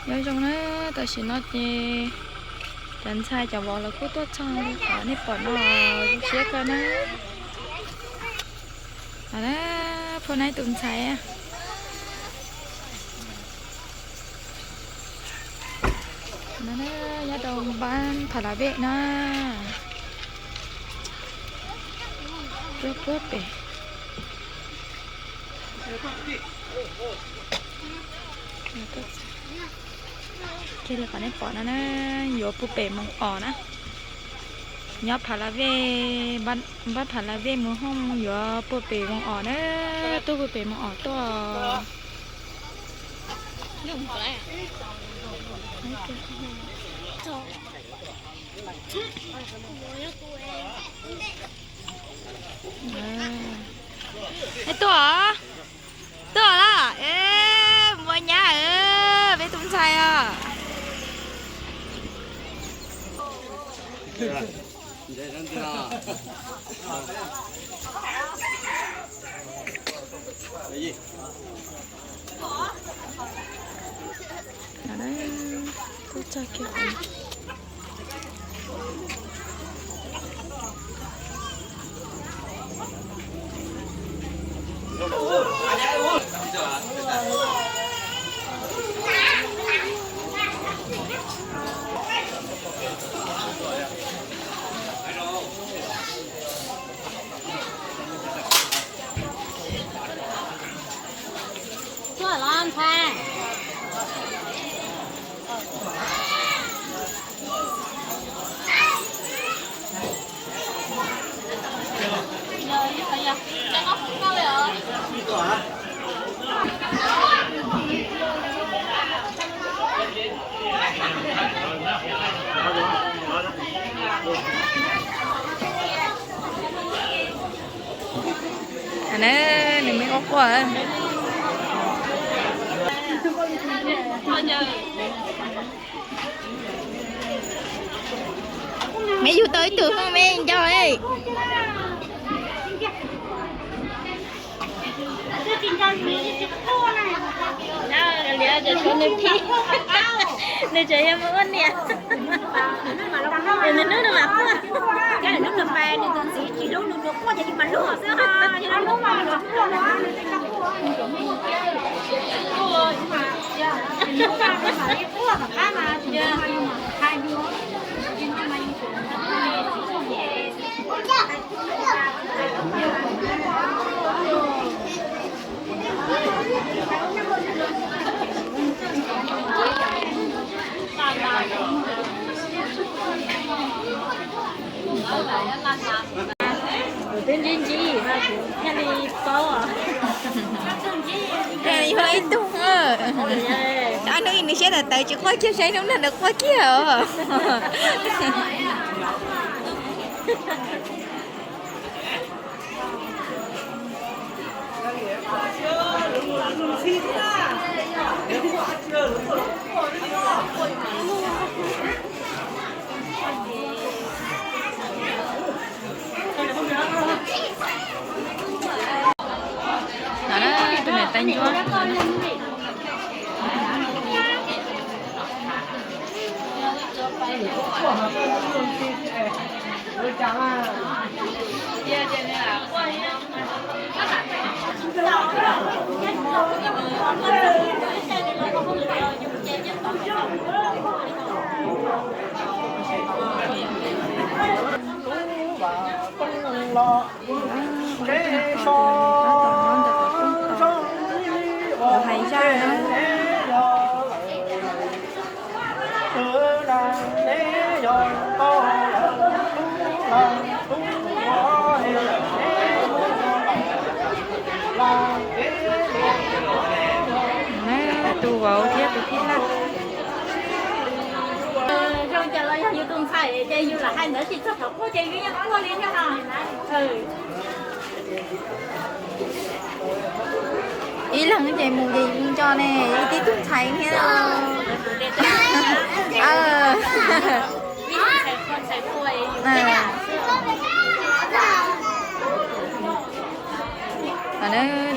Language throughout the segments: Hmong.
Nyob zoo na, tam sim no ces cov ntxhais cov vauv lawv kuj tuaj txog li qhov nej pom no, zoo siab kawg na. Phoj Naib tus ntxhais, nyob rau npab Phav Lav Vej na. Tuaj puag pem. Kiag li qhov nej pom no na, yuav puag pem Moos Os na. Nyob Phav Lav Vej, npab Phav Lav Vej mus Hooj yuav puag pem Moos Os na, tuaj puag pem Moos Os tuaj. Tuaj, tuaj lawm, mus ua nyab, peb tus ntxhais os. Nws me quaj quaj. Me yug tau ib tug hwj me nco. Liab, cov tshuav nws phim, nws tseem yog mus ua niam. Nws hnub no mas quaj. Twb ntsib ntsib thiaj li paub. Yog ib tug, hnub ib nws siab tawv tawv tsis quaj kiag, saib hnub no nws quaj kiag os. No na, tus niam tais ntsuab. Hais zaj na. Tus vauv thiab tus tij laug. Zoo cas los yog yus tus ntxhais ces yus lam hais ntawd tsis txog thaum quaj ces yus yeej quaj li thiab no. Ib leeg ces mus ces yus nco ne, ib tib tug ntxhais thiab.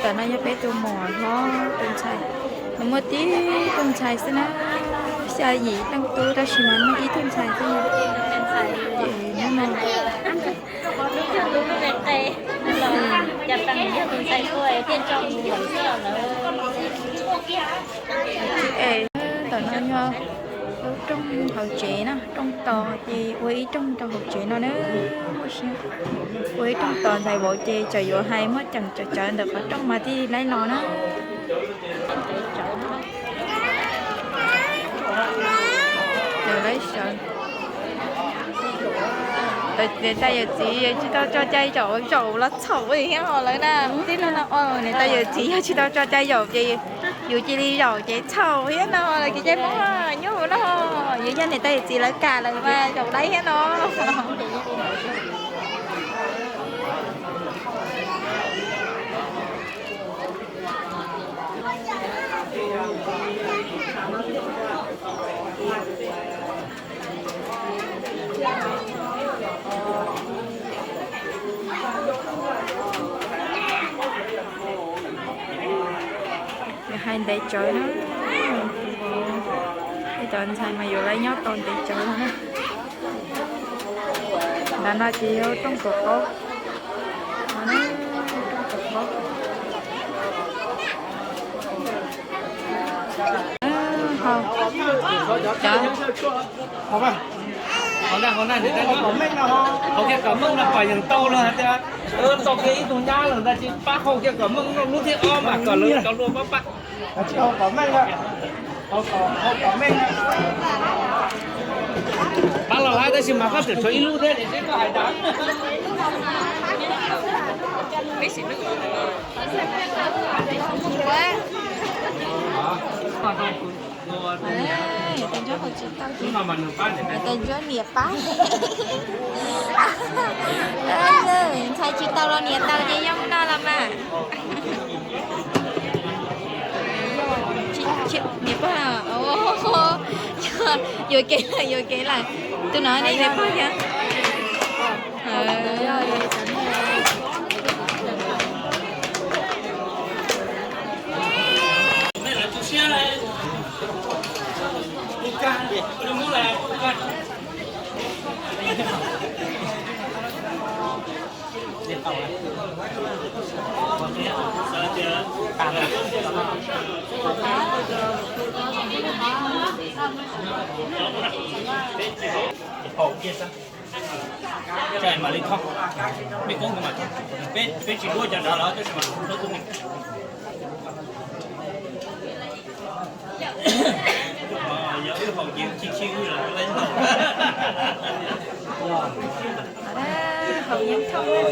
Tam no yog peb tus muam hlob tus ntxhais. Muaj tib tug ntxhais xwb na, xya yim leej tub tab sis mas muaj ib tug ntxhais xwb na. Ces hnub no es ntawm no yog lub rooj hauv tsev na, rooj tos ces ua ib rooj rau hauv tsev no na. Ua ib rooj tos ntxhais vauv ces txawm yuav hais muaj ceem tsawv tsawv ntawm qhov rooj mas thiaj li laib los na. Niam tais yawm txiv tsis tau tso cai zaum zaum los txhaum thiab lawm na. Tib no no niam tais yawm txiv yog tsis tau tso cai zaum ces yus cia li zaum ces txhaum thiab no lawm kev cai Hmoob nyuaj mus no. Yus yog niam tais yawm txiv lawv kam lawm mas zaum laib thiab no. Hais ntev tsawv na, ib cov ntxhais mas yuav lawv nyob tau ntev tsawv no na. Ntawm no ces yog rooj kaum qaub, rooj kaum qaub. Hauv kiag kom meej no pom yeej tau los hais tias tau kiag ib tug nyab lawm ntag, tsis pab hau kiag kom meej lub thib ob mas kom lawv cov luag pab pab. Pab los lawm tab sis mas koj tseem tshuav ib lub thiab ces seb koj hais cas. Niam tais Ntsuab niam pab. Ntxhais tsis tau los niam tau ces yoo no los mas. Niam pog, yuam kev lawm, yuam kev lawm. Tus no ne niam pog yog. Mam li thov, mej koob kuv mam thov, peb tsis duab cov nrad lawm tab sis mas thov tus me. Yog wb haus ces wb chim chim wb lawm. Haus yeeb thooj.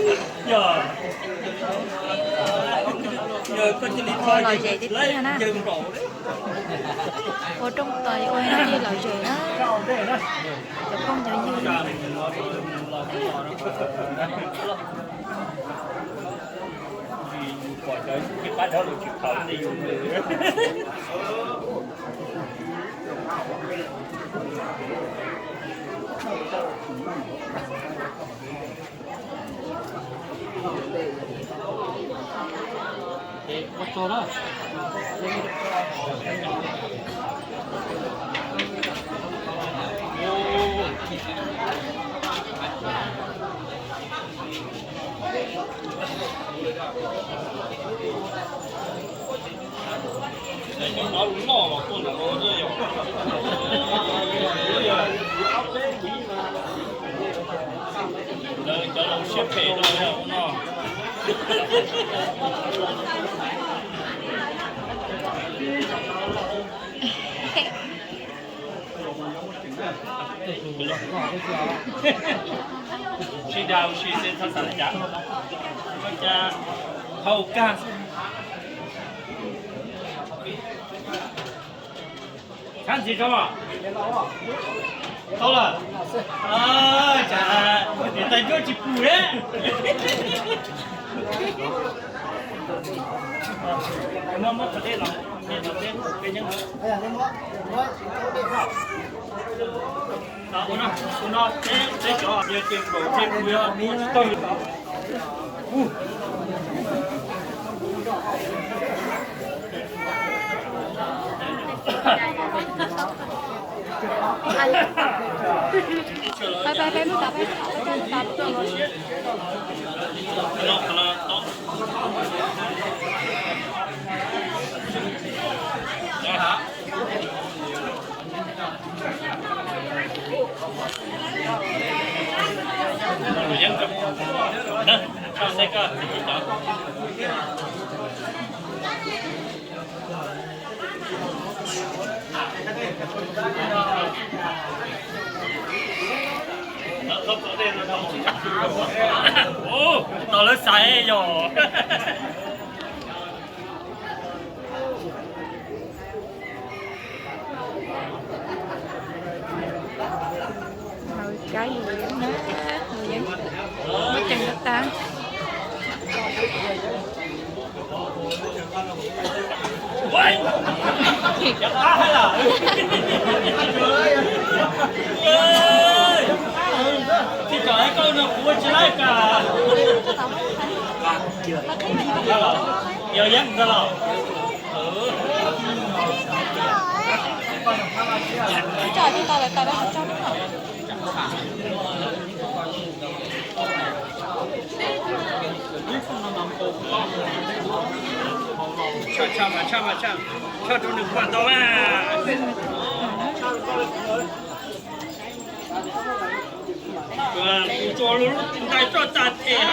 Ua lom zem tiag tiag na. Ua rooj tos ua no thiaj lom zem na. Cov phooj cov ywg. Cov laus siab phem no. Sib dag ua si xwb txhob xav li cas. Koj cas haus kag. Txhab ntxiv tso. Tau lawm. Cas niam tais Ntsuab tsis pum thiab. Muab, muab qhov dej los, dej los, dej los, dej los. Ua no, peb cov yog tias nkaum tseg kuv yuav ua tsis tau. Tos lawv xaiv yog. Hau kab yus yeeb na, yus yeeb muab ceem tag. Yog yeeb ntag los. Tso tau lawm, tau lawm, tso. Tshaj, tshaj mas, tshaj mas, tshaj, tshaj rau nws kuaj ntau mas. Kuv tsuas lub ntais tso tas tes.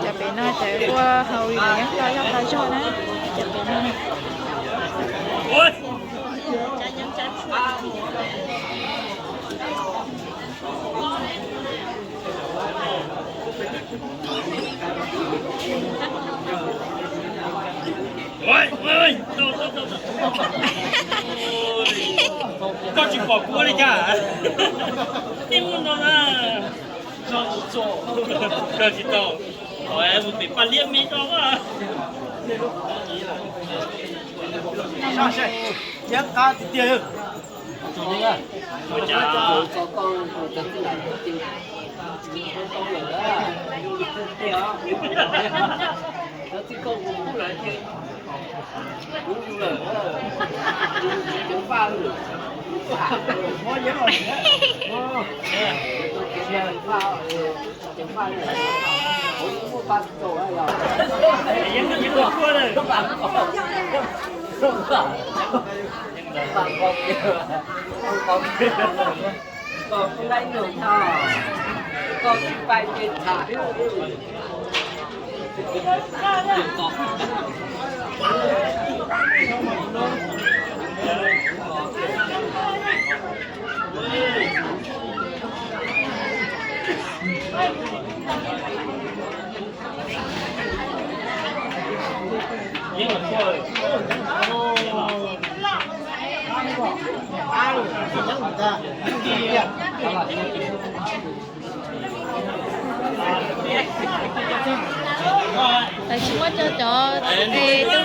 Cov pem no ces ua hau li yeeb tau zog tau zog na, cov pem no. Koj tsis pom kuv ua li cas? Tib muaj no na. Koj tsis tau. Mus pem paj liab me tso. Yeeb qab tiag tiag. Lawv tsis muab rau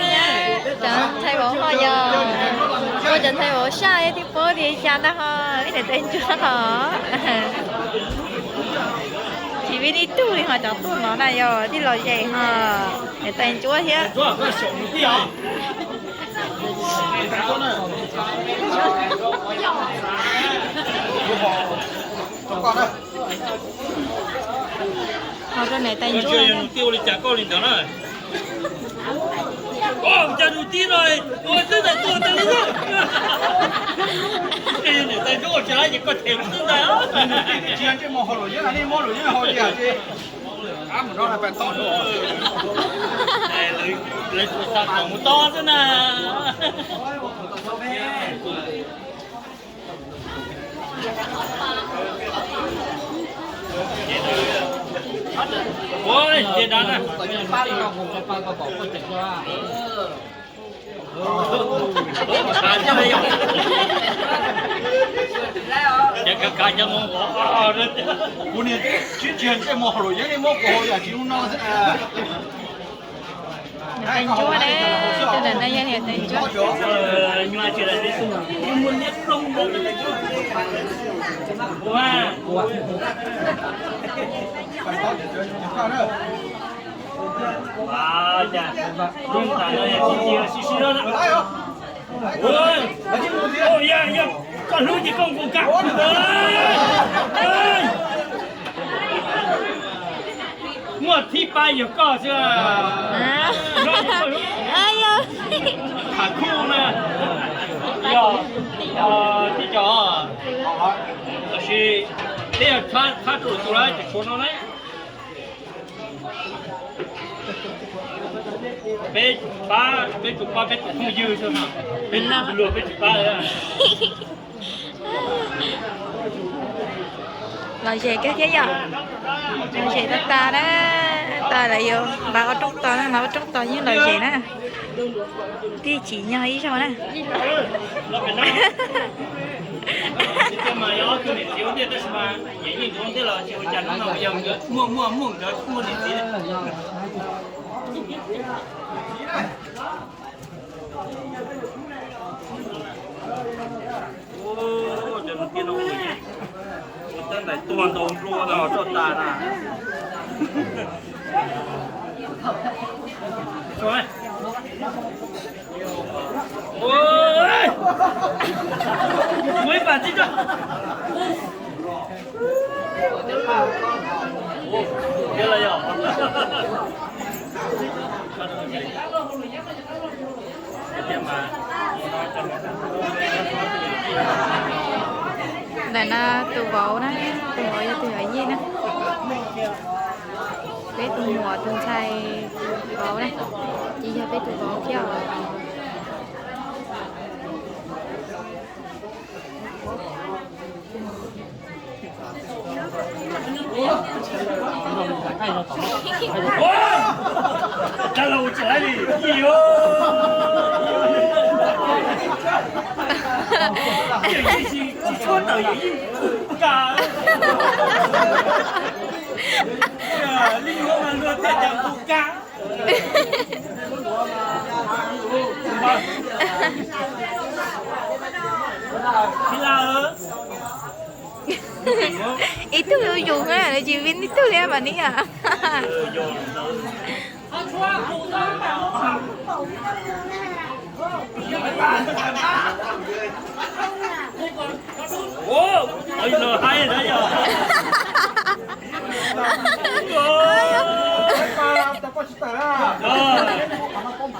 cov tub nyab, cov ntxhais vauv ho yog, muab cov ntxhais vauv saj thiaj paub tias cas ntag ho, ib niam tais ntsuag ho. Tsis vim ib tug li ho cov tuaj no na yog tij laug Zes ho, niam tais ntsuag thiab. Ho rau niam tais ntsuag. Ua li cas koj li ntawd na? Ua cas nws tib no ua twb tais tuag tas li. Niam tais ntsuag ua tsis laib ces koj them xwb ntag. Tsis yog ntsej muag haus luam yeeb, nej muab luam yeeb haus tiag ces. Ab, mus no pais tob. Lawv tsuas xa tom mus tob xwb na. Ua, ces dav na. Ces kav kav cov mus ua. Kuv niam tsis tsis ntsej muag haus luam yeeb, nej muab kuv haus yam tsis zoo no xwb na. Niam tais ntsuag ne, tus ntawm no yog niam tais ntsuag. Cas, lub tas no yog tsis sib sib zog na. Yog, yog koj hlub ces koj nkaus kab. Muaj thib pab yog koj xwb. Tham khuj na. Yog, tsis cov, tab sis peb yog txhab rau tus lawm ces tshuav no na. Peb pab, peb tsuas pab peb tus phooj ywg xwb, peb luag peb tsis pab. Lom zem kawg thiab yom. Lom zem tag tag na, tas lawm yuav npaj ua rooj tos na, mas ua rooj tos yeej lom zem na. Tij tsim nyog ib zaug na. Tab tais tuag ntau nplua no roj tas na. Muaj ib pam tib co. Ntawm no tus vauv na, tus vauv yog tus yawm yij na. Peb tus muam tus ntxhais vauv na, ces yog peb tus vauv thiab os. Tsis tshua tawm yawm yij ka. Li yuav mas luag thiaj cas nqus kab. Ib tug yuav yus na, lawv tsis vim ib tug li mas ni yom.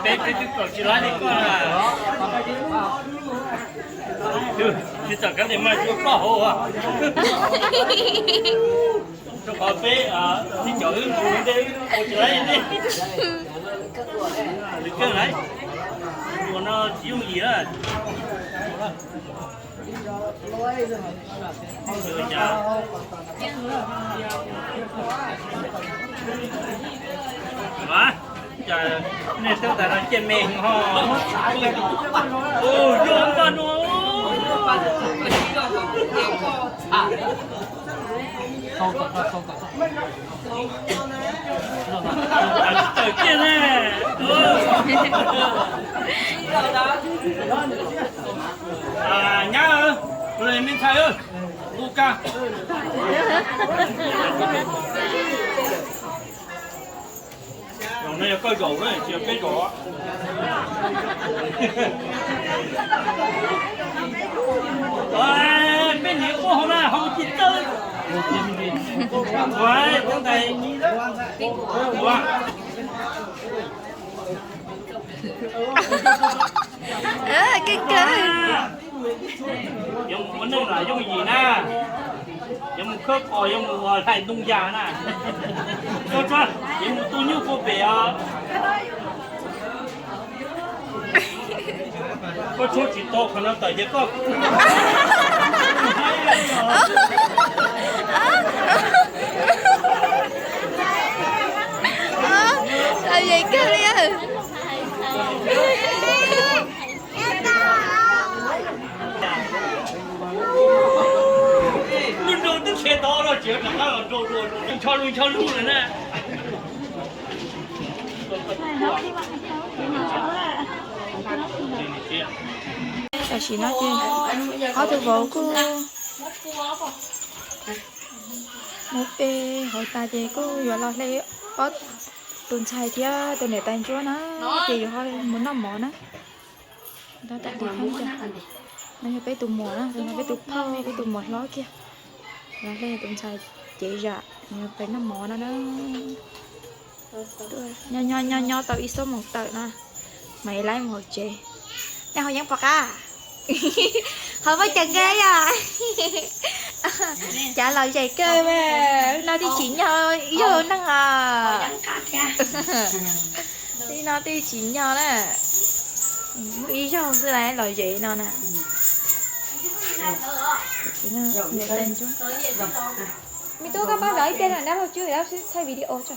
Peb peb twb kaum tsis laib li koj na. Tsis txawm kab tes mas tsuas koj hauv. Rau qhov peb tib cov wb mus ntej wb ua tsis laib li. Lwm kawg lawm, ua no tsis yooj yim na. Cas nej tub tas no ciaj me ho. Yog npaj no. Tawm kiag ne. Nyab, kuv los me ntxhais, nqus kab. Zaum no yog koj zaum na, tsis yog peb zaum. Peb niam ua hauv na, hauv tsis txawj. Ua, ua tais. Ua. Keej kawg. Yuav mus ua neej los yooj yim na. Yuav mus khawb qos, yuav mus ua hlais ntoo yas na. Yuav mus tu nyuj puag pem os. Koj tshuab tsis tau qhov no tawm ces koj. Lom zem kawg li. Lub nroog twb khiav tod los tseem rov qab los nrau dua, ncho lug ncho lug lawm na. Tam sim no ces ob tug vauv kuj mus pe hauv tas ces kuj yuav los hle ob Tus ntxhais thiab tus niam tais ntsuab na, ces yus ho mus noj mov na. No yog peb tus muam na, tus no peb tus phauj, peb tus muam hlob kiag. Los hle tus ntxhais cev zam, peb noj mov no na. Nyob nyob nyob tau ib xuab moos tawm no, mam li mus hauv tsev. Nej ho yeej pom qab, ho muaj cov nkaj yom. Cas lom zem kawg, no twb tsim nyog ib zaug neeg os. No twb tsim nyog na, muaj ib zaug xwb lawm lom zem no na. Me tub, koj pab zov ib pliag na, dab laug tswb, dab laug thaij video tso.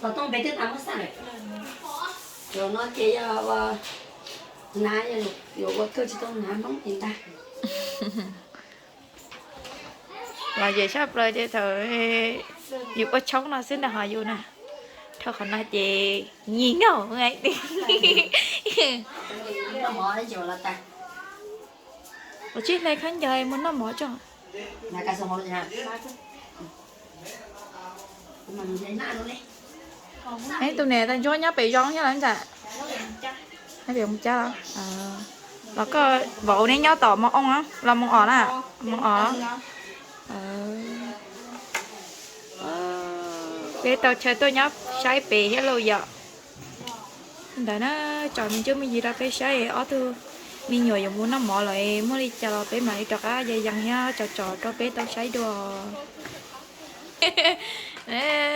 Xov tooj peb twb tas muab xaj lawm. Zaum no ces yog ua, hnav, yuav ua kawg tsis tau hnav Hmoob ces ntag. Lom zem tshaj plaws ces thaum yus ua tshoob no xwb ntag ho yus na. Dhau qhov no ces nyig ngaug. Ua tsij hle khaub ncaws mus noj mov tso. Tus niam tais ntsuab nyob pem zoo nyob lawm ntag. Pem mus cab los koj vauv neb nyob tom Moo Oo los Moo Os na? Moo Os. Peb tau chaw tuaj nyob saib pem thiab lauj yom. Ntawd na, tso me ntsuj me ntsis rau peb saib, ob tug me nyuam yuav mus noj mov lawm, muaj li cas los peb mam li rov qab ya yees thiab tso tso rau peb tau saib dua.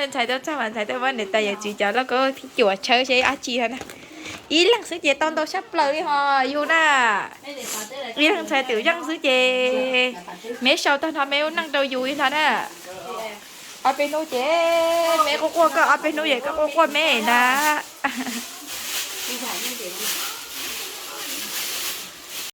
Ntxhais tuaj txog mas ntxhais tuaj muab niam tais yawm txiv cov lauj kaub cuam tshawb seb dab tsi no na. Ib leeg xwb ces tau ntau tshaj plaws li ho yus na. Ib leeg ntxhais twm zeej xwb ces meb sau tag nrho meb lub neej rau yus li ntag na. Ob peb hnub ces meb quaj quaj koj, ob peb hnub ces koj quaj quaj meb ntag.